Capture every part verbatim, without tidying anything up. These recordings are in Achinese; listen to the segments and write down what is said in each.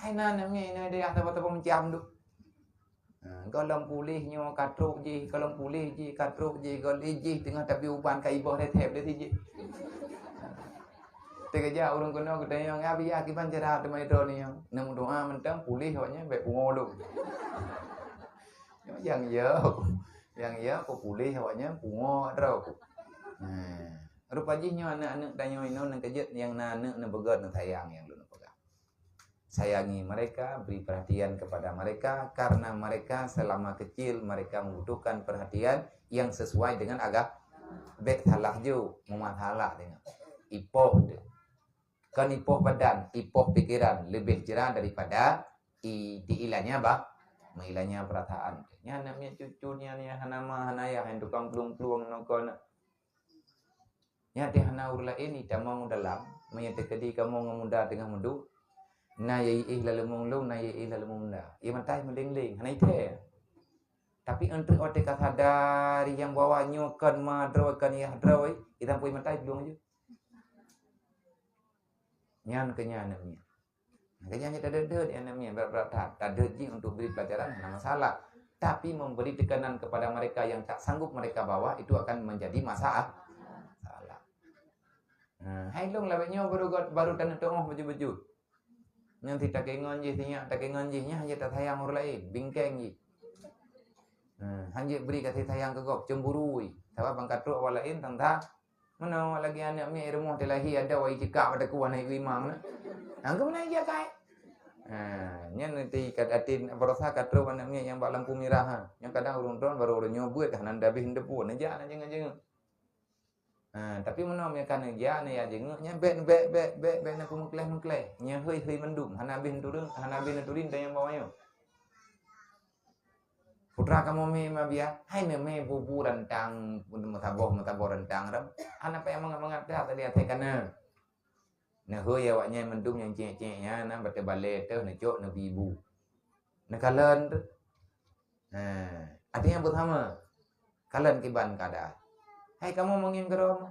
Hai na aneuk miet inoe dayah saboh-saboh macam tu. Ha, gohlom puléh nyoe ka trok jih, gohlom puléh jih ka trok jih, gohlom jih teungoh tabi uban ka iboh rethep lé si jih. Teukeujak ureueng keunoe geutanyong, "Abi, ya kiban cara teuma droeneuh?" Neumeudoa mantong puléh awaknyan bèk pungo lom. Nyang ya, nyang ya ku puléh awaknyan pungo droe. Nah, rupa jih nyoe aneuk-aneuk tanyoe inoe nyang keujeuet nyang na aneuk neubeugèt neusayang nyang lôn peugah. Sayangi mereka, beri perhatian kepada mereka, karena mereka selama kecil mereka membutuhkan perhatian yang sesuai dengan agama. Bèk salah ju, meumasalah dengan ipoh tu. Kon ipoh badan, ipoh pikiran lebih jera daripada i, diilanya bah, meilanya perasaan. Nyan aneuk miet cucu nyan, nyan hana ma, hana yah, nyan tukang plueng-plueng ngon kon. Nyan teuh hana ureueng laén itamong u dalam, meunyoe teukeudi kamoe ngon muda teungoh meuduek, na yaiéh laleumeung lôn, na yaiéh laleumeung muda. Ie matai meudeng-deng, hana ithèe. Tapi eunteuk watèe ka sadar nyang bahwa nyoe kon ma droe, kon yah droe, itamong ie matai plueng ju. Nyan keu nyan aneuk miet. Makanya hanya tadeuet-deuet ya aneuk miet, berat-berat that. Tadeuet jih untuk beri pelajaran, hana masalah. Tapi memberi tekanan kepada mereka yang tak sanggup mereka bawa, itu akan menjadi masalah. Salah. Nah, hai lôn lawét nyoe baru, baru taneuk tu'oh baju-baju. Nyang si takengon jih, si nyak takengon jih, nyan hana tasayang ureueng laén, bingkeng jih. Nah, hana bri kasih sayang keu gob, cemburu. Sabab ban ka trok awak laén tang that Meunoe lagèe aneuk miet rumoh teulahé ada wai cikak bak takue aneuk imam na. Nyang keumeunang ija kai. Ha, nyan nanti kat atin barosa ka trok aneuk miet nyang bak lampu mirah ha. Nyang kadang ureueng droen baru ureueng nyoe beuet hana dabeh neuteupeue, neujak na jeuet-jeuet. Ha, tapi meunoe meunyo ka neujak na ya jeuet, nyan bèk, bèk, bèk, bèk, bèk na peumeukleh-meukleh. Nyan hôi-hôi mandum, hana abéh neuturi, hana abéh neuturi tanyong bak nyoe. Putra kamoe mé Mabiya, hai mé-mé bubu rantang, meusaboh-meusaboh rantang ram. Hana payah mangat-mangat that tadi asai kana. Neuhôi awaknyan mandum nyang cék-cék nyan, na batée balée teuh neucok neubi bu. Neukalon teuh. Nah, artinya beusama. Kalon kiban keadaan. Hai kamoe meungieng keudroe.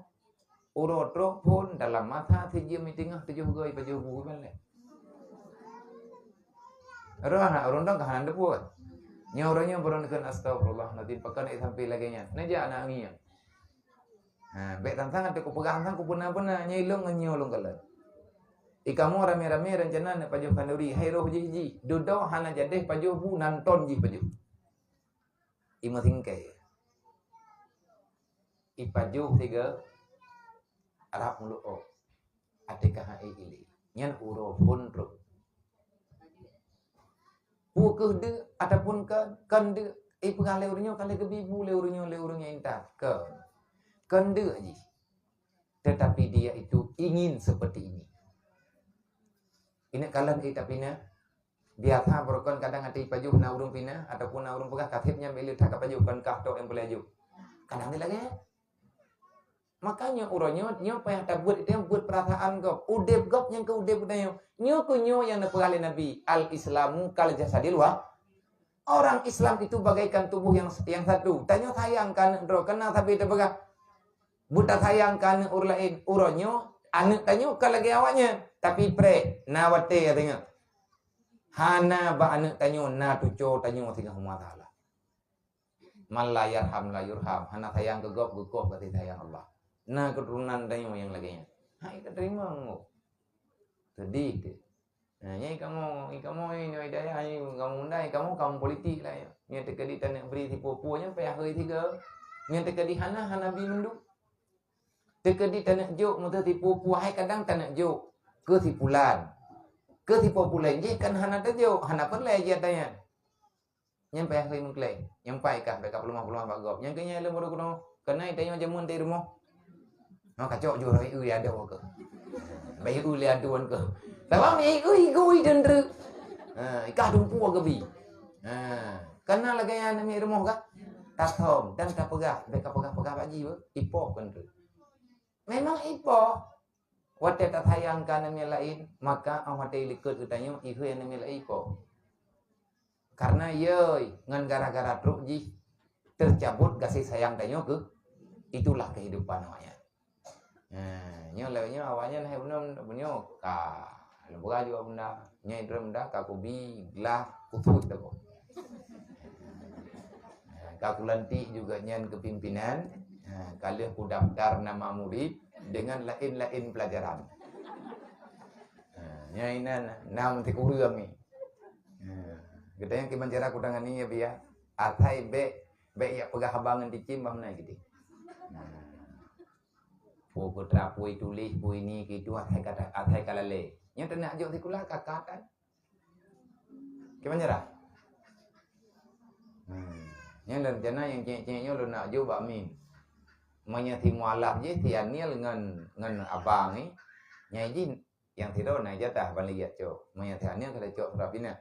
Uroe trok phon dalam masa sijeuem teungoh tujoh goe pajoh bu iban lé. Roh aneuk ureueng dong ka hana teupeue. Nyoe uroe nyoe baru neukheun, "Astagfirullahalazim, pakon ék sampai lagée nyan?" Neujak aneuk ngieng. Ha, bék sang-sang ateueh kupeugah sang kupeuna-peuna, nyoe ilong ngon nyoe lôn kalon. I kamoe ramé-ramé rencana neuk pajoh khanduri, hai roh jih jih. Dudoe hana jadeh pajoh bu, nan ton jih pajoh. Imeutingkai. Ipajoh tiga Arab muluk oh. Até ka hai ilé. Nyan uroe phon trok. Peu kheueh deuk ataupun kon, kon deuk, ipeugah lé ureueng nyoe ka lheueh geubi bu lé ureueng nyoe, lé ureueng nyang intat. Kon. Kon deuk jih. Tetapi dia itu ingin seperti ini. Ineuk kalon ék tapina. Biasa beurukon kadang até ipajoh na ureueng pina ataupun na ureueng peugah, "Kaseb nyan bék le that kapajoh, kon kah tok nyang peulaju." Kadang dia lagée. Makanya uroe nyoe, nyoe payah tabeuet, itu nyang beuet perasaan gob. Udeb gob nyang keu udeb geutanyoe. Nyoe keu nyoe nyang neupeugah lé Nabi, "Al-Islamu kal jasadil wa." Orang Islam itu bagaikan tubuh yang, yang satu. Tanyoe sayang keu aneuk droe, kana sabe tapeugah. Buta sayang keu aneuk ureueng laén. Uroe nyoe, aneuk tanyoe ka lagée awaknyan. Tapi preh, na watée ya tengok. Hana bak aneuk tanyoe na tuco tanyoe singoh masalah. Man la yarham la yurham. Hana sayang keu gob, geukoh kasih sayang Allah. Na keuturonan tanyoe nyang lagée nyan. Hai ka teurimong. Sedih teuh. Nah, nyai kamoe, nyai kamoe, nyai dayah, nyai kamoe undai, kamoe kamoe politik lah ya. Nyai teukeudi taneuk bri sipeue-peue nyan payah hôi siga. Nyai teukeudi hana, hana bi mendung. Teukeudi taneuk jok meuteue sipeue-peue hai kadang taneuk jok keu sipulan. Keu sipeue pulan jih kan hana tajok, hana peureulée jih ata nyan. Nyan payah hôi meukleng. Nyang pai kah bèk ka peuleumah-peuleumah bak gob. Nyang keu nyan lôn baru keunoe. Keunan tanyoe jameun di rumoh. Nyoe kacok jih rhoi eu ya dong keuh. Bai eu lé aduen keuh. Sabab mi eu gui dendru. Ha, ikah dumpu geubi. Ha, kana lagée nyan mi rumoh kah? Tasom dan tapeugah, bèk ka peugah-peugah bak jih beuh. Ipoh keuh. Memang ipoh. Watée tasayang keu aneuk miet laén, maka 'oh watée likot geutanyoe ihôi aneuk miet laén ipoh. Karena yoi ngon gara-gara trok jih tercabut gaséh sayang tanyoe keu, itulah kehidupan awaknyan. Nah, nyoe lagée nyoe awaknyan hai bunoe, bunoe ka lôn peugah juga bunda. Nyai droe muda ka kubi glah khusus teuh. Ha, ka kulantik juga nyan keu pimpinan. Ha, ka lheueh kudaftar nama murid dengan laén-laén pelajaran. Ha, nyai nan nam sikureueng ni. Ha, geutanyoe kiban cara kutangani ya, biya. Asai bèk, bèk yak peugah haba ngon cicém bah meunan gitu. Ha. Peue peutra, peue tuléh, peue ini, keu itu, asai ka, asai ka lalé. Nyan teunak jok sikula ka, ka tan. Kiban cara? Hmm. Nyan rencana nyang cék-cék nyoe lôn nak jok bak min. Meunyoe si mualaf jih, si Aniel ngon, ngon abang ni, nyai jih nyang sidroe na ijazah ban lé jijak cok. Meunyoe si Aniel ka lé cok surat pinah.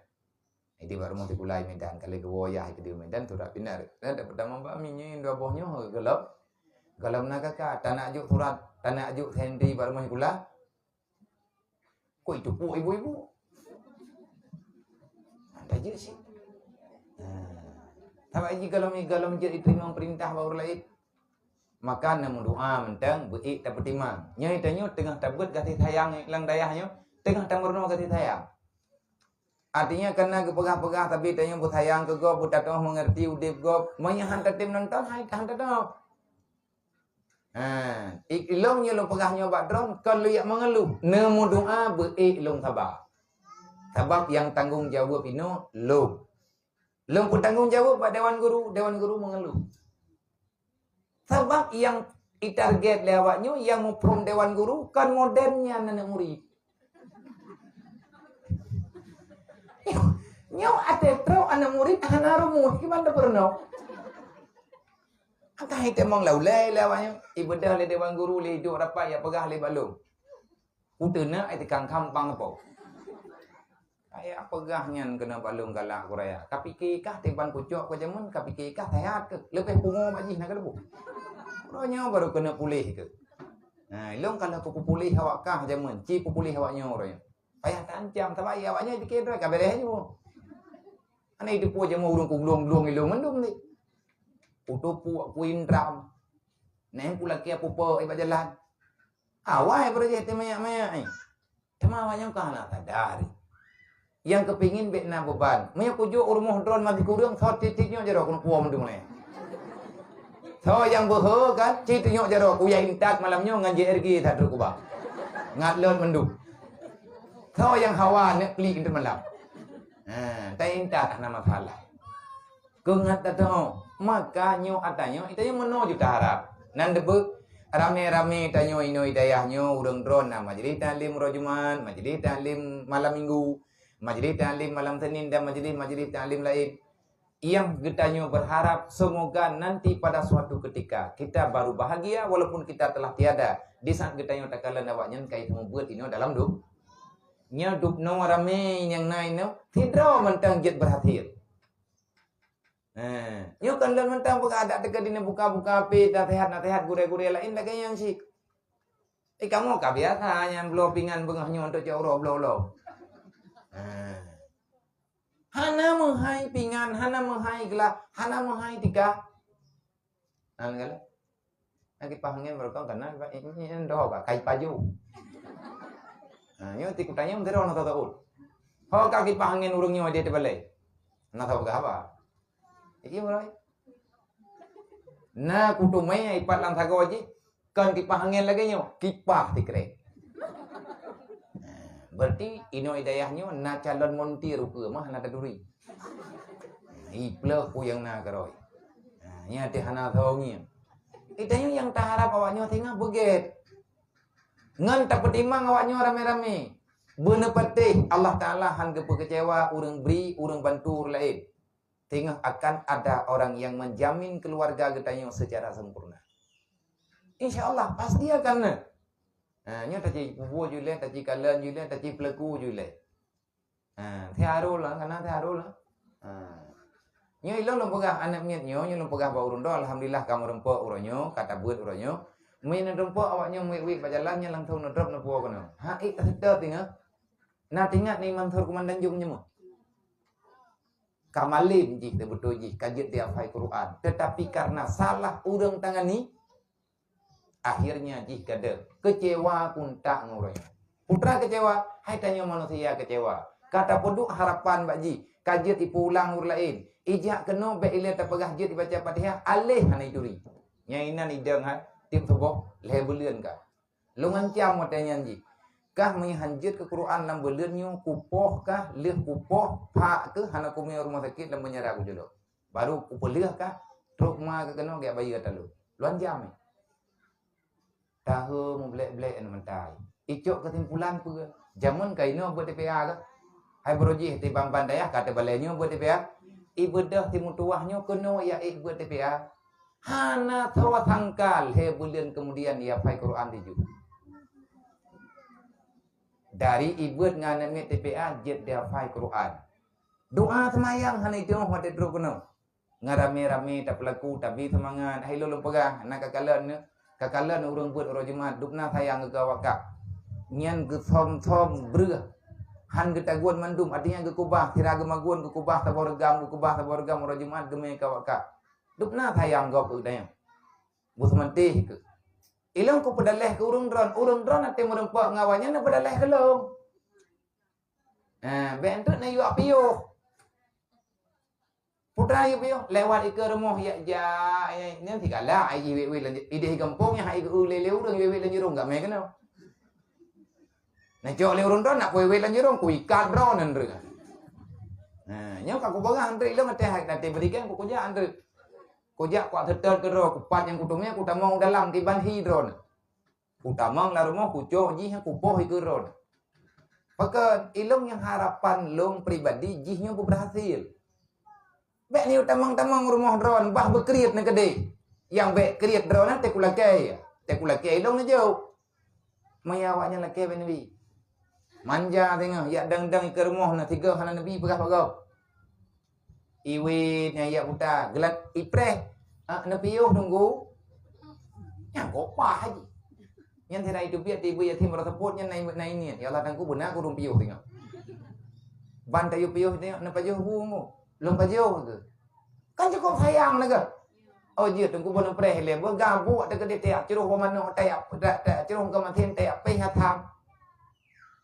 Jadi bak rumoh sikula i Medan, ka lé geuwoe yah i keudéh Medan, surat pinah. Dan dapat tamong bak min nyoe dua boh nyoe golom. Golom na ka, ka, tanak jok surat, tanak jok sendiri bak rumoh sikula. Kok itu puk ibu-ibu? Ada je sih. Nah, sama ji kalau mi, kalau jeuet diterima perintah bak ureueng laén. Maka na meudoa mantong beuék tapeutimang. Nyoe tanyoe teungoh tabeuet gaséh sayang lam dayah nyoe, teungoh tameurunoe gaséh sayang. Artinya, kana geupeugah-peugah, tapi tanyoe beusayang keu gob, beutatoh mengerti udeb gob. Meunyoe han tatem nonton, hai han tatoh. Ha, i-, ilong nyoe lôn peugah nyoe bak droen, kon lôn yak mengeluh. Neumeudoa beuék lôn saba. Sabab nyang tanggong jaweueb inoe lôn. Lôn peutanggong jaweueb bak dewan guru, dewan guru mengeluh. Sabab nyang itarget lé awak nyoe, nyang muphom dewan guru, kon modern nyan aneuk murit. Nyoe até trok aneuk murit hana rumoh, kiban tapeurunoe. Angkah itamong laulai lé awak nyoe, ibeudôh lé dewan guru, lé idok rapat, yak peugah lé bak lôn. Kuteuna ai tikang kampang po. Ai peugah nyan keuneuk bak lôn galak kuraya. Kapike kah tiban kucok keu jameun, kapike kah sehat keuh. Leubeh pungo bak jih na keuleubeh. Uroe nyoe baru keuneuk puléh keuh. Nah, ilong kalau kupuléh awak kah jameun, ci pupuléh awak nyoe uroe nyoe. Payah taancam, sabab awak nyoe dikira ka beres nyoe. Aneuk itu po jameun ureueng kuglong-glong ilong mandum ni. Kutupuk, kuindram. Neh pula kia pupo ibat jalan. Awai beureuguih teumayak-mayak, eh. Teuma awak nyoe ka hana sadar. Nyang keupingin bèk na beuban. Meunyoe kujok u rumoh droen mati kureueng, soe tiep-tiep nyok jaroe keuneuk puwoe mandum lé. Soe nyang beuhe kan, tiep-tiep nyok jaroe, kuyah intat malam nyoe ngon J R G that trok kubah. Ngat lôn mandum. Soe nyang hawa neuk klik intat malam. Ha, ta intat hana masalah. Keu ngat tato, maka nyoe ata nyoe, ita nyoe meunoe ju taharap. Nan deubeuk ramé-ramé tanyoe inoe i dayah nyoe, ureueng droen na majlis taklim uroe Jumat, majlis taklim malam Minggu, majlis taklim malam Senin dan majlis-majlis taklim laén. Nyang geutanyoe berharap semoga nanti pada suatu ketika kita baru bahagia walaupun kita telah tiada. Di saat geutanyoe takalon awak nyan ka iteumeubuet inoe dalam du-, nyoe dub noe ramé nyang na inoe, sidroe mantong jeuet berhasil. Eh, nyoe kan lôn mantong peugah adak teuka dini buka-buka H P, nasihat-nasihat gurée-gurée laén lagée nyan cit. Eh, kamoe ka biasa nyang bloe pingan beungoh nyoe untuk cok uroe bloe-bloe. Eh. Hana meuhai pingan, hana meuhai glah, hana meuhai tika. Hana gala. Nah, kipah angén barokong kana ini doh ka kai paju. Nah, nyoe ti kutanyong teuron atau taun. Ho ka kipah angén ureueng nyoe dia tebalai. Na tau peugah apa? Iki mulai. Na kutumai ipat lam sagoe jih, kon kipah angén lagée nyoe, kipah sikrek. Nah, berarti inoe i dayah nyoe na calon montir ukeue mah na taduri. Ipleh ku nyang na keurôi. Nah, nyan teuh hana thong nyan. Itanyoe nyang taharap awak nyoe singoh beugét. Ngon tapeutimang awak nyoe ramé-ramé. Beuneupatéh Allah Taala han geupeukeucewa ureueng bri, ureueng bantu ureueng laén. Singoh akan ada orang yang menjamin keluarga geutanyoe secara sempurna. Insya Allah, pasti akan na. Ha, nyoe taci pubuet ju lé, taci kalon ju lé, taci peulaku ju lé. Ha, tiaro lah, kana tiaro lah. Ha. Nyoe ilong lôn peugah aneuk miet nyoe, nyoe lôn peugah bak ureueng droe, alhamdulillah ka meureumpok uroe nyoe, ka tabeuet uroe nyoe. Meunyoe neureumpok awak nyoe muet-muet bak jalan nyan langsung neudrop neupuwoe keunoe. Ha, ék seutôt teungoh. Na teuingat ni Mansur Kumandan Jong nyoe meuh? Ka malem jih, teubeutôi jih, ka jeuet dihafai Quran. Tetapi karena salah ureueng tangani, akhirnya jih gadôh keucewa kuntak ngon ureueng. Putra keucewa, hai tanyoe manusia keucewa. Ka tapeuduek harapan bak jih, ka jeuet ipeuulang ureueng laén. Ijak keunoe bèk ilèe tapeugah jeuet ibaca Fatihah, aléh hana ituri. Nyang inan idong hai, tiep suboh lhèe buleuen ka. Lôn ancam watèe nyan jih. Kah meuhan jeuet keu Quran lam buleuen nyoe, kupoh kah, lheueh kupoh, phak keuh hana kumè rumoh sakét lam beunyara kujulok. Baru kupeuleueh kah, trok ma keuh keunoe gèt bayeue talô. Lôn ancam, eh. Tahe mublek-blek aneuk meutai. Icok keusimpulan peue? Jameun ka inoe beuet T P A kah? Hai barô jih di ban-ban dayah ka teubalèe nyoe beuet T P A. Ibeudôh simeutuwah nyoe keunoe ya ék beuet T P A. Hana sawa sangka lhèe buleuen keumudian ya phai Quran di ju. Dari ibeuet ngon aneuk miet T P A jeuet dia phai Quran. Doa seumayang hana iteungoh watèe trok keunoe. Ngon ramé-ramé tapeulaku, tabi seumangat. Hai lôn lôn peugah, na kakalon, kakalon ureueng beuet uroe Jumat, dubna sayang keu awak kah. Nyan geusöm-söm breueh. Han geutagun mandum, artinya geukubah, sira geumagun, geukubah saboh reugam, geukubah saboh reugam uroe Jumat geumè keu awak kah. Dubna sayang gob keu geutanyoe. Beuseumeuntih keuh. Ilôn kupeudaleh keu ureueng droen, ureueng droen até meureumpok ngon awak nyan neupeudaleh keu lôn. Ha, bèk enteuk neuyue piôh. Putra yue piôh, lewat ikeue rumoh yak jak, nyan sigalak, ai wèt-wèt lam, idéh gampông nyan hai geu lé-lé ureueng wèt-wèt lam jurông, gak mè keunoe. Neucok lé ureueng droen nak wèt-wèt lam jurông, kuikat droen nyan. Nah, nyoe ka kupeugah nyan, ilôn até hai, até beudikan ku kujak nyan. Kujak kuat seutôt keudroe, kupat nyang kuteumé, kutamong dalam kiban hi droen. Kutamong lam rumoh, kucok jih, kupoh ikeue droen. Pakon ilôn nyang harapan lôn pribadi jih nyoe beuberhasil. Bèk neuyue tamong-tamong rumoh droen, bah beukriet neukeudeh. Nyang bèk kriet droen, teukulakèe. Teukulakèe ilôn neujok. Meunyo awak nyan lakèe bak Nabi. Manja teungoh, yak dang-dang ikeue rumoh na tiga hana Nabi peugah bak gob. Iwét nyang yak buta, geulat ipreh. Ah, neupiôh tunggu. Nyang gopah haji. Nyan sira itu biet ibu yatim rasa put nyan na ibu na ini. Ya Allah tangku beuna kurung piôh teungoh. Ban tayu piôh teungoh neupajoh bu ngô. Lôn pajoh ke. Kan cukup sayang lagèe. Oh jeuet tungku bon preh lé, beugabuk teukeudeh teuyak cruh bak manok teuyak, teuyak cruh keu masin teuyak peh nyan tham.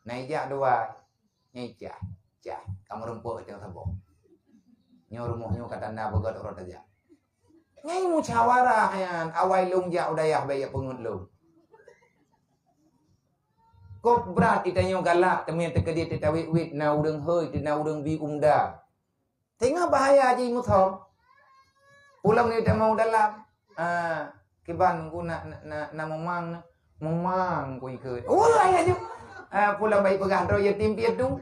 Na ijak dua, nyan ijak, ijak, ka meurumpok teuh saboh. Nyoe rumoh nyoe ka tanda beugöt uroe tajak. Nyan musyawarah nyan, awai lôn jak u dayah bèk jak peungeut lôn. Kok brat itanyoe galak teumé teukeudeh teuh tawét-wét na ureueng hôi, teuh na ureueng bi umda. Teungoh bahaya jih musom. Pulang ni tamong dalam. Ah, kiban ku na, na, na, na memang, memang ku ikut. Oh, ya ju. Ah, pulang baik peugah droe yatim piatu.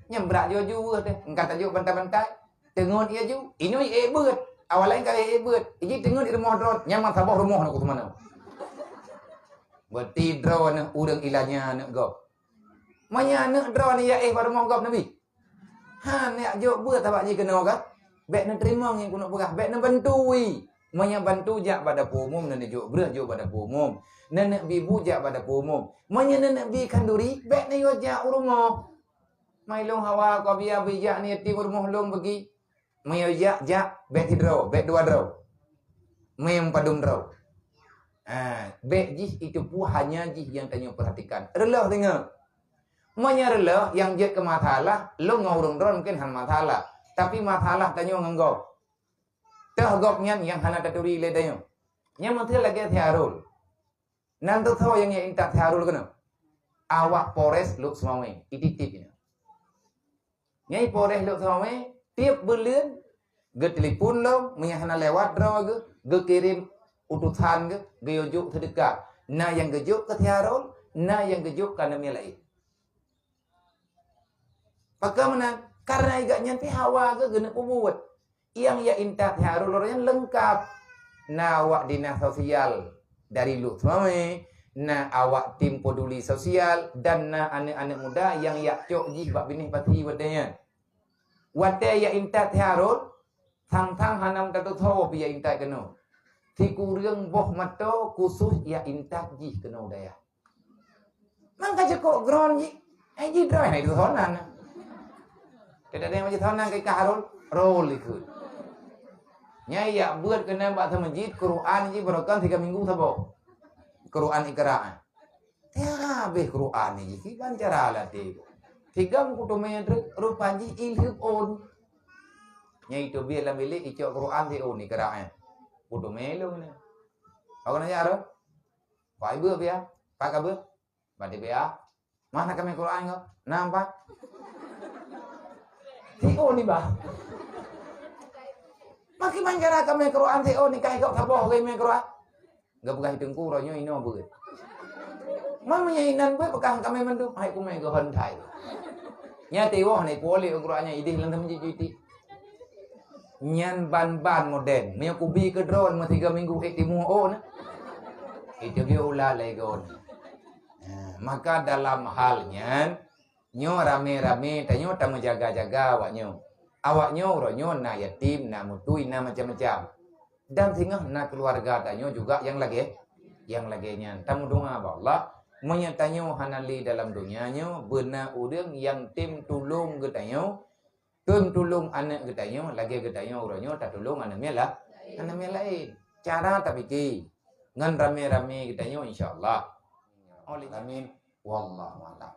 Nyang brat ju ju teh. Engka tajuk bantai-bantai. Teungeut ya ju. Inoe eh beut. Awak lain ka eh beut. Iji teungeut di rumoh droe. Nyaman saboh rumoh nak ku teumanoe. Berarti droe ureueng ilanya aneuk gob. Manya aneuk droe ni ya eh bak rumoh gob Nabi. Han jak jok beuet tabak jih keunoe ka? Bèk neuteurimong nyang keuneuk peugah, bèk neubantu. Meunyoe bantu jak bak dapur umum, neuneuk jok breueh jok bak dapur umum. Neuneuk bi bu jak bak dapur umum. Meunyoe neuneuk bi khanduri, bèk neuyue jak u rumoh. Mai lôn hawa kau biya beujak ni yatim u rumoh lôn bagi. Meuyue jak, jak bèk sidroe, bèk dua droe. Meupadum droe. Ah, bèk jih itu pun hanya jih nyang tanyoe perhatikan. Reuloh deungoe. Meunyoe reuloh nyang jeuet keu masalah, lôn ngon ureueng droe mungken hana masalah. Tapi masalah tanyoe ngon gob. Toh gobnyan nyang hana taturi lé tanyoe. Nyan meuteun lagèe Syahrul. Nan teusoe nyang intat Syahrul keunoe. Awak Polres Lhokseumawe, ititip nyan. Nyang Polres Lhokseumawe, tiep buleuen geutelepon lom, meunyoe hana lewat droe geuh, geukirém utosan geuh, geuyue jok seudeukah. Na nyang geujok keu Syahrul, na nyang geujok keu aneuk miet laén. Pakon meunan? Karena igak nyan pih hawa geuh geuneuk peubuet. Nyang ya intat Syahrul lôn nyan leungkap. Na awak dinas sosial dari Lhokseumawe, na awak tim peduli sosial, dan na aneuk-aneuk muda nyang jak cok jih bak binéh pati watèe nyan. Watèe ya intat Syahrul, sang-sang hana meutatusoe pih ya intat keunoe. Sikureueng boh mata khusus ya intat jih keunoe dayah. Mangka cukôp gron jih. Eh, jih droe hai tu sonan. Tidak ada yang macam sonan ke Kaharul, rol ikut. Nyai yak buet kena bak seumajid, Quran jih beurokon tiga minggu saboh. Quran Iqra. Teuh habéh Quran jih, kiban cara latih. Tigam kuteumé treuk, rupa jih ilheueb ôn. Nyang iteubiet lam bilék icok Quran si ôn ikeurah nyan. Kuteumé lôn nyan. Awak na nyang roh? Pak ibu biya, pak ka beuh? Badi biya. Mana kami Quran ko? Nampak? Si ôn ni bah. Makin manjara kami Quran si ôn ni kai kok saboh kami Quran. Geupeugah teungku uroe nyoe inoe beuet. Meunyoe inan beuet peugah kami mandum, hai kumé geuhon thai. Nya tiwoh ni kuolek uroe nyan ideh lam teumeuji cuti. Nyan ban-ban modern. Meunyoe kubi keu drone meusiga minggu ék timu oh na. Itu dia ulah lego ni. Nah, maka dalam hal nyan, nyoe ramé-ramé tanyoe tameujaga-jaga awak nyoe. Awak nyoe uroe nyoe na yatim, na mutui, na macam-macam. Dan singoh na keuluwarga tanyoe juga nyang lagée, nyang lagée nyan. Tameudoa bak Allah, meunyoe tanyoe hana lé dalam donya nyoe, beuna ureuëng nyang tem tulông geutanyoe, tem tulông aneuëk geutanyoe, lagée geutanyoe uroe nyoe tatulông aneuëk miet la-, aneuëk miet laén. Cara tapike ngon ramé-ramé geutanyoe, insya Allah. Oleh amin. Wallahu a'lam.